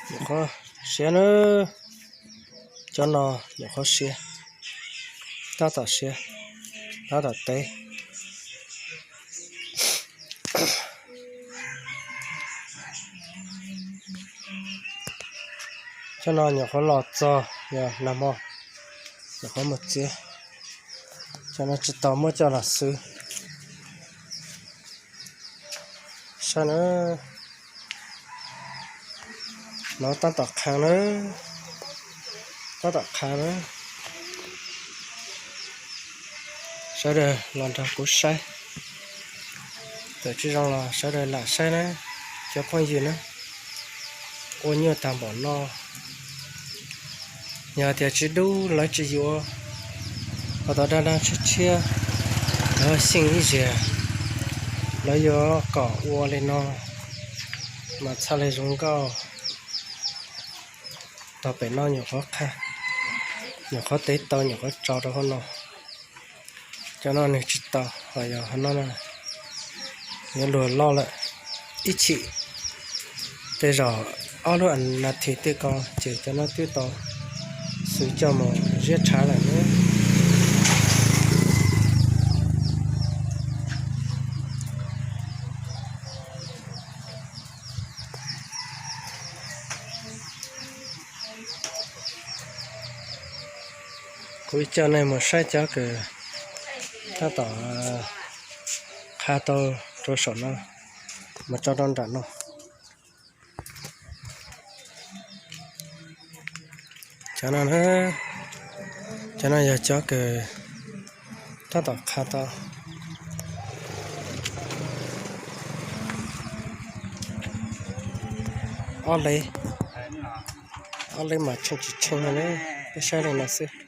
Nyuam qhuav siav na, cov no nyuam qhuav siav, tab tom siav, tab tom tev. Cov no nyuam qhuav los txog yog nag hmo, nyuam qhuav mus txiav. Cov no tsis tau muab coj los xwb. Saib na, no tab tom qhaav na, tab tom qhaav na. Sawv daws los nrog kuv saib, txawm tsis zoo los sawv daws lam saib na, cov phooj ywg na. Ua nyuaj tag npaum no, yog tias tsis dub lawv tsis yuav, ho tau daj daj tshiab tshiab, lawv xyeej ib zaug, lawv yuav kom ua li no mas txhaj li zoo nkauj. Tog pem no nyuam qhuav qha, nyuam qhuav tev tau, nyuam qhuav tso rau hauv no. Cov no nws tsis tau, ho yog hauv no yuav luag loj lawm. Ib chim tej zaum ob lub nas this tej ko ces cov no twb tau xwb coj mus ziab tshav lawm ne. Kuv coj nej mus saib cov kws tab tom qha tau rau saum no, mus tso rau nram no. Cov no, cov no yog cov kws tab tom qha tau ob lev, ob lev mas tsheej tsis tsheej no ne, peb saib li no xwb.